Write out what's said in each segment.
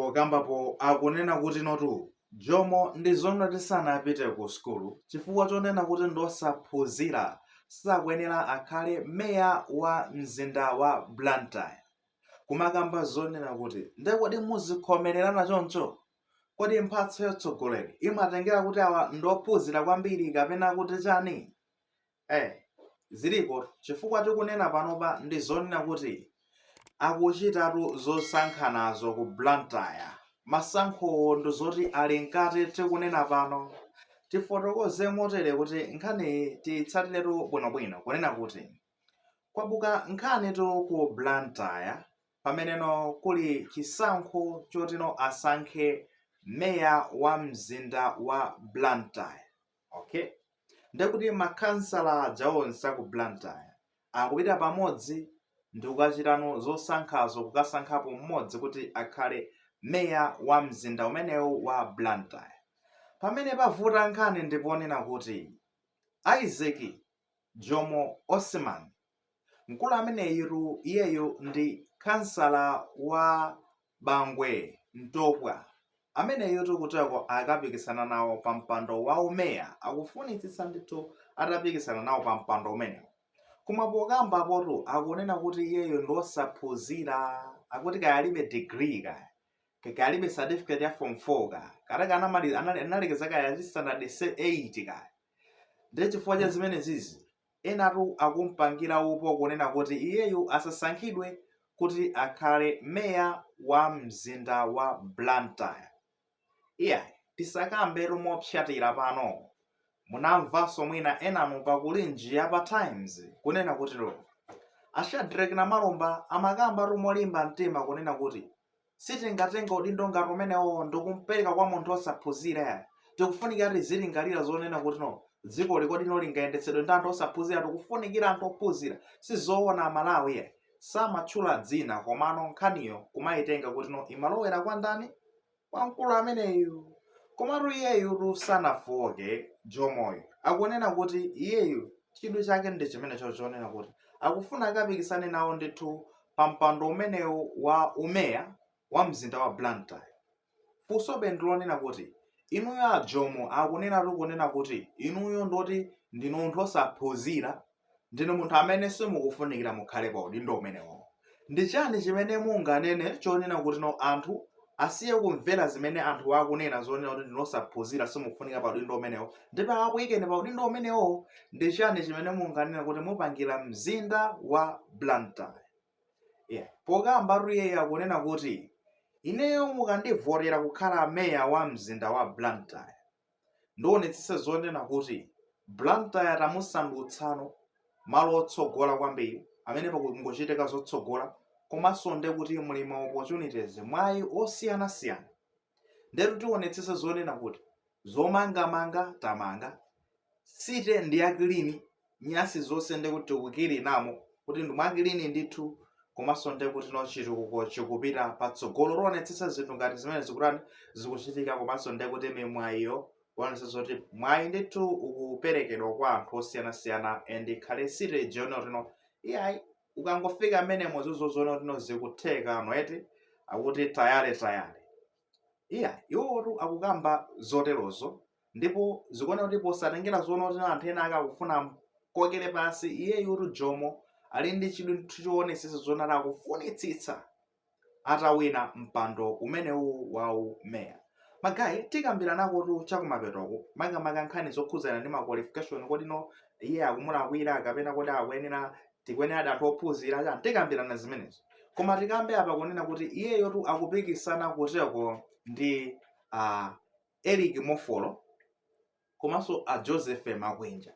Pokambapo akunena kuti notu Jomo ndi zonoti sanapite ku sukulu, chifukwa chonena kuti ndosaphunzira sakuyenera akhale meya wa mzinda wa Blantyre. Kumakamba zonena kuti nde kodi muzikhomererana choncho? Kodi mphatso yotsogoleri imatengera kuti awa ndophunzira kwambiri kapena kuti chani? Eh, ziliko chifukwa tikunena panopa ndi zonena kuti akuchitatu zosankhanazo ku Blantyre. Masankhowo ndi zoti ali mkati tikunena pano. Tifotokoze motere kuti nkhaniyi tiyitsatiretu bwinobwino kunena kuti kwabuka nkhanitu ku Blantyre pameneno kuli chisankho chotino asankhe meya wa mzinda wa Blantyre. Okay? Ndekuti makhansala aja onse aku Blantyre akupita pamodzi ndikukachitano zosankhazo, kukasankhapo mmodzi kuti akhale meya wa mzinda umenewu wa Blantyre. Pamene pavuta nkhani ndiponena kuti Isaac Jomo Osman, mkulu ameneyitu, iyeyu ndi khansala wa Bangwe Ntopwa. Ameneyutu kuteko akapikisana nawo pa mpando wa umeya, akufunitsitsa ndithu atapikisana nawo pa mpando umenewu. Koma pokambapotu akunena kuti iyeyo ndi osaphunzira, akuti kaya alibe degree, kaya kaya alibe certificate ya form 4, kaya kataka analekeza kaya standard 8 kaya. Ndiye chifukwa cha zimenezizi enatu akumpangira upo kunena kuti iyeyu asasankhidwe kuti akhale meya wa mzinda wa Blantyre. Iyayi, tisakambetu mopsatira pano. Munamvanso mwina enanu pakulinji ya pa Times kunena kuti lo a Shadreck Namalomba amakambatu molimba mtima kunena kuti sitingatenge udindo ngati umenewo ndikumpereka kwa munthu osaphunzira. Tikufunikira tizilingalira zonena kuti no, dziko likodi no lingayendetsedwe ndi anthu osaphunzira? Tikufunikira anthu ophunzira. Sizoona Amalawi ya samatchula dzina, komano nkhaniyo kumayitenga kuti no imalowera kwa ndani? Kwa mkulu ameneyu. Komatu iyeyutu sanafoke. Jomoyo akunena kuti iyeyu chidwi chake ndi chimenecho chonena kuti akufuna akapikisane nawo ndithu pa mpando umenewu wa umeya wa mzinda wa Blantyre. Funsobe ndilonena kuti inuyo a Jomo akunenatu kunena kuti inuyo ndoti ndinu munthu osaphunzira, ndinu munthu amene simukufunikira mukhale pa udindo umenewo, ndi chani chimene munganene chonena kuti no anthu asiye kumvera zimene anthu akunena zonena kuti ndinu osaphunzira, simukufunika pa udindo umenewo, ndipo akuyikeni pa udindo umenewo? Ndi chani chimene munganene kuti mupangira mzinda wa Blantyre? Yeah. Pokamba iyeyo akunena kuti ineyo mukandivotera kukhala meya wa mzinda wa Blantyre, ndionetsetsa zonena kuti Blantyre tamusandutsano malo otsogola kwambiri amene pakungochitika zotsogola, komanso nde kuti muli ma opportunities, mwayi osiyanasiyana. Ndetu tionetsetsa zonena kuti zomangamanga tamanga, city ndi ya clean, nyasi zonse nde kuti tikukilinamo kuti ndi mwa clean ndithu, komanso nde kuti no chitukuko chikupita patsogolo. Tionetsetsa zinthu ngati zimene zikutani, zikuchitika, komanso nde kuti mimwayiyo kuonetsetsa zoti mwayi ndithu ukuperekedwa kwa anthu osiyanasiyana, and ikhale city ijeno tino iyayi ukangofika mmenemo zizozona kuti no zikutheka noeti akuti tayale tayale. Iya, iwotu akukamba zoterozo, ndipo zikuoneka kuti posatengera zoona kuti anthu ena ake akufuna mkokere pansi, iyeyutu Jomo ali ndi chidwi ndithu choonetsetsa zoona akufunitsitsa atawina mpando umenewu wa umeya. Ma guys, tikambiranakotu chakumapetoku, makamaka nkhani zokhudzana ndi ma qualification. Kodi no iye akumulakwira kapena kodi akuyenera, tikuyenera anthu ophunzira chani? Tikambirana zimenezo, koma tikambe apa kunena kuti iyeyotu akupikisana kuteko ndi Eric Mofolo komanso a Joseph Makwinja.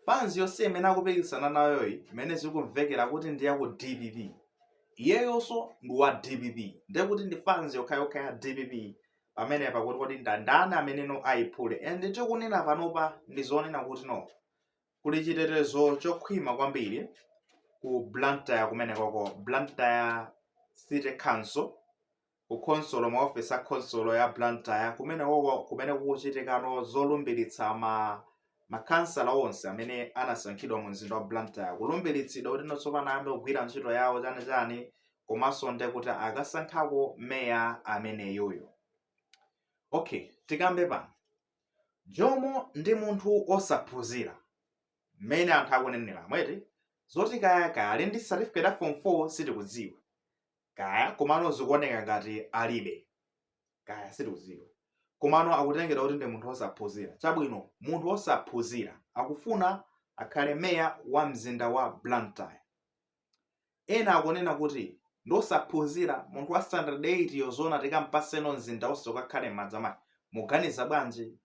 Fans yonse imene akupikisana nayoyi, imene zikumvekera kuti ndi yaku DPP, iyeyonso ndi wa DPP, ndiye kuti ndi fans yokhayokha ya DPP pamenepa, kuti kodi ndandani ameneno ayiphule. And tikunena panopa ndi zonena kuti no kuli chitetezo chokhwima kwambiri ku Blantyre kumenekoko, Blantyre City Council, ku khonsolo, maofesi a khonsolo ya Blantyre kumenekoko, kumene kukuchitikano zolumbiritsa ma makhansala onse amene anasankhidwa mu mzinda wa Blantyre, kulumbiritsidwa kuti no tsopano ayambe kugwira ntchito yawo, chani chani. komanso ndekuti akasankhako meya ameneyuyo. Okay, tikambe pano. Jomo ndi munthu osaphunzira mmene anthu akunenera mweti, zoti kaya kaya ali ndi certificate ya form 4 sitikudziwa kaya, komano zikuoneka ngati alibe, kaya sitikudziwa, komano akutengedwa kuti ndi munthu osaphunzira. Chabwino, munthu osaphunzira akufuna akhale meya wa mzinda wa Blantyre. Ena akunena kuti ndiosaphunzira, munthu wa standard 8 yo zoona tikampaseno mzinda wonse ukakhale m'madzi mwake? Muganiza bwanji?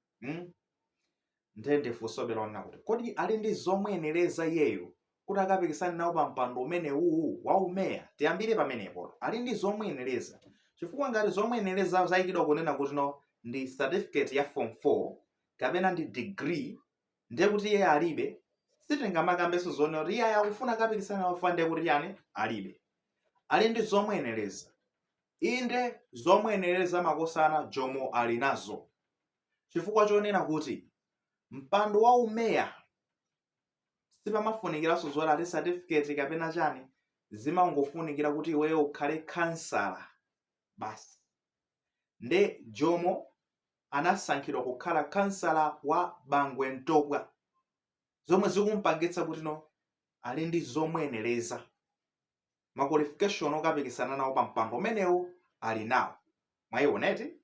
Nde ndifunsobe lonena kuti kodi ali ndi zomuyenereza iyeyo kuti akapikisane nawo pa mpando umenewuwu wa umeya? Tiyambire pamenepo. Ali ndi zomuyenereza? Chifukwa ngati zomuyenereza zayikidwa kunena kuti no, ndi certificate ya form 4 kapena ndi degree, ndiye kuti iye alibe. Sitingamakambenso zonena kuti iye akufuna akapikisane nawo fa, ndiye kuti yani alibe. Ali ndi zomuyenereza? Inde, zomuyenereza makosana Jomo ali nazo, chifukwa chonena kuti mpando wa umeya sipamafunikiranso zoti ati certificate kapena chani, zimangofunikira kuti iweyo ukhale khansala basi. Nde Jomo anasankhidwa kukhala khansala wa Bangwe Mtopwa, zomwe zikumpangitsa kuti no, ali ndi zomuyenereza, ma qualification okapikisana nawo pa mpando umenewu ali nawo. Mwayiona eti?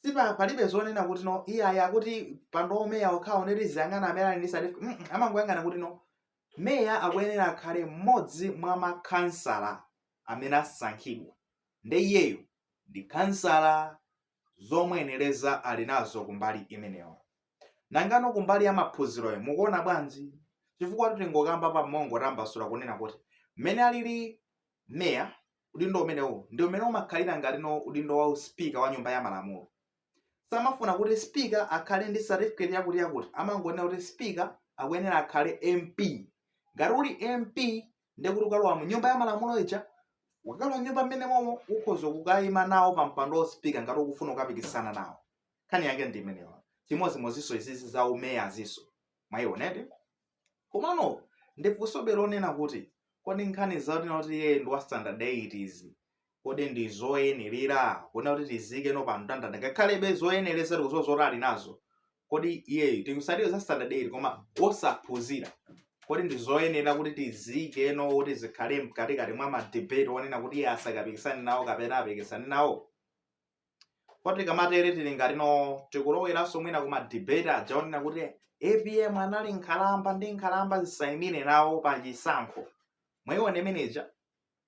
Sipa palibe zonena kuti no, iye aya kuti mpando wa umeya okhawo ndeti ziyang'ana amene ali ndi certificate. Amangoyang'ana kuti no, meya akuyenera akhale mmodzi mwa makhansala amene asankhidwa, nde iyeyo ndi khansala. Zomuyenereza ali nazo kumbali imeneyo. Nangano kumbali ya maphunziroyo mukuona bwanji? Chifukwa tingokamba pa mongotambasula kunena kuti mmene alili meya, udindo umenewu ndi umene umakhalira ngati no udindo wa uspika wa nyumba ya malamulo. Samafuna kuti speaker akhale ndi certificate yakuti yakuti, amangonena kuti speaker akuyenera akhale MP. Ngati uli MP, ndiye kuti ukalowa mu nyumba ya malamulo ija, ukakalowa nyumba mmene momo ukhoza kukayima nawo pa mpando wa speaker ngati ukufuna ukapikisana nawo. Nkhani yake ndi imeneyo. Chimodzimodzinso izizi za umeya zinso, mwayionete. Komano ndifunsobe lonena kuti kodi nkhani zaonena kuti iye ndi wa standard 8 izi, kodi ndi zoyenerera kuona kuti tizike no pa mndandanda, ngakhalebe zoyenereza tikuziwa zoti ali nazo? Kodi iyeyu, tikusatire za standard 8 koma wosaphunzira, kodi ndi zoyenera kuti tizike no kuti zikhale mkatikati mwa ma debate onena kuti iye asakapikisane nawo kapena apikisane nawo? Kodi tikamatere tili ngati no tikuloweranso mwina kuma debate aja onena kuti APM anali nkhalamba ndi nkhalamba zisayimire nawo pa chisankho? Mwayiona imeneja?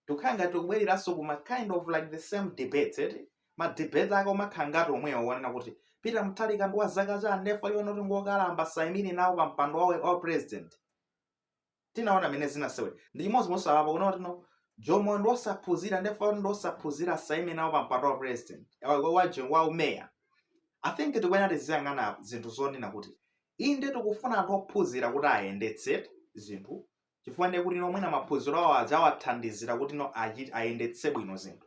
Tikukhala ngati tikubwereranso kuma kind of like the same debates eti, ma debate ake omakhala ngati omwewo onena kuti Peter Mutharika ndi wa zaka chani, therefore iwo noti ngokalamba sayimire nawo pa mpando wa president. Tinaona mene zinasewe ndi chimodzimodzi apapo kunena kuti no, Jomo ndi osaphunzira, therefore ndi osaphunzira sayime nawo pa mpando wa president, wa umeya. I think tikuyenera tiziyang'ana zinthu zonena kuti inde, tikufuna anthu ophunzira kuti ayendetse zinthu, chifukwa ndiye kuti no, mwina maphunziro awo adzawathandizira kuti no ayendetse bwino zinthu.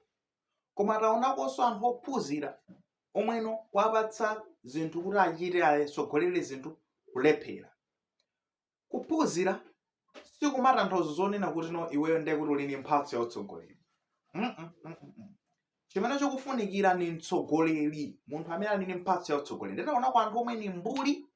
Koma taonakonso anthu ophunzira omweno kuwapatsa zinthu kuti achite, atsogolere zinthu, kulephera. Kuphunzira sikumatanthauza zonena kuti no, iweyo ndiye kuti uli ndi mphatso ya utsogoleri. Chimene chikufunikira ni mtsogoleri, munthu amene ali ndi mphatso ya utsogoleri. Nditaonako anthu omwe ni mbuli,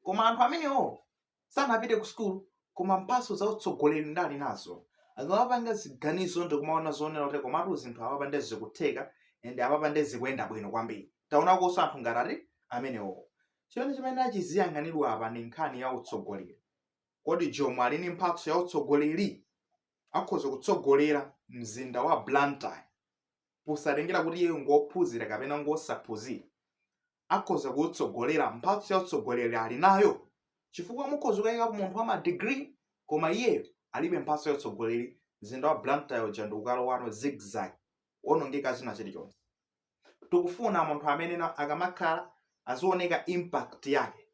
koma anthu amenewo sanapite ku sukulu, koma mphatso za utsogoleri ndali nazo. Akamapanga ziganizo ndikumaona zonena kuti komatu zinthu apapa ndi zikutheka and apapa ndi zikuyenda bwino kwambiri. Taonakonso anthu ngati ati amenewo. Chimene achiziyang'anidwa apa ndi nkhani ya utsogoleri. Kodi Jomo ali ndi mphatso ya utsogoleri? Akhoza kutsogolera mzinda wa Blantyre posatengera kuti iye ngophunzira kapena ngosaphunzira? Akhoza kutsogolera? Mphatso ya utsogoleri ali nayo? Chifukwa mukhoza kukayikapo munthu wa ma degree koma iyeyo alibe mphatso ya utsogoleri, mzinda wa Blantyre uja ndi ukalowano zigzag, wonongeka china chilichonse. Tikufuna munthu amene akamakhala azioneka impact yake,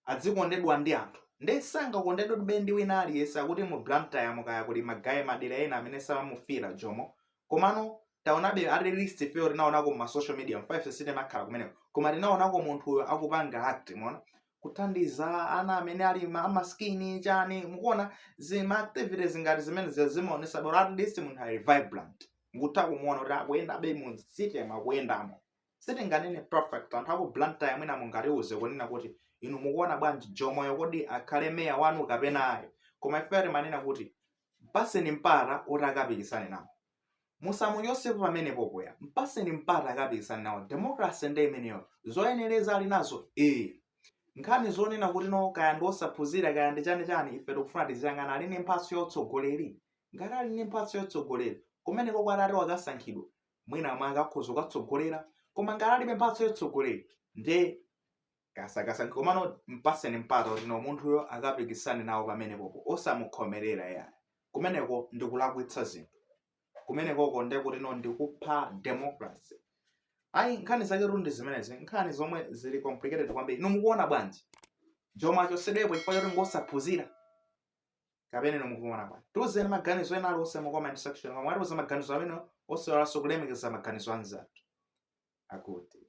adzikondedwa ndi anthu. Nde sangakondedwe ndi wina aliyense. Akuti mu Blantyre mukaya kuli ma guy madera ena amene samamufira Jomo, komano taonabe, at least ifeyo tinaonako ma social media mfive, sitimakhala kumeneko, koma tinaonako munthuyo akupanga act mona Kuthandiza ana amene ali amaskini chani. Mukuona zima activities ngati zimene zimaonesa but at least munthu ali vibrant, mukutha kumuona kuti akuyendabe mu city, akuyendamo. Sitinganene perfect. Anthu aku Blantyre mwina mungatiuze kunena kuti inu mukuona bwanji Jomoyo, kodi akhale meya wanu kapena ayi? Koma ife timanena kuti mpaseni mpata oti akapikisane nawo, musamuchosepo pamenepopo ya, mpaseni mpata akapikisane nawo. Democracy ndi imeneyo. Zoyenereza ali nazo ee. Nkhani zonena kuti no, kaya ndi osaphunzira, kaya ndi chani chani, ife tikufuna tiziyang'ana ali ndi mphatso yotsogoleri. Ngati ali ndi mphatso yotsogoleri, kumeneko kwatati wakasankhidwa, mwina mwake akhoza kukatsogolera. Koma ngati alibe mphatso yotsogoleri, nde kasakasankhe. Komano mpaseni mpata kuti no, munthuyo akapikisane nawo pamenepopo, osamukhomerera yayi. Kumeneko ndikulakwitsa zinthu, kumenekoko ndekuti no, ndikupha democracy. Ayi, nkhani zaketu ndi zimenezi, nkhani zomwe zili complicated kwambiri. Inu mukuona bwanji? Jomo achosedwepo chifukwa choti ngosaphunzira, kapena inu mukuona bwanji? Tiuzeni maganizo ena aliwonse mu comment section. Koma mwatiuza maganizo amene, osaiwalanso kulemekeza maganizo anzathu akuti.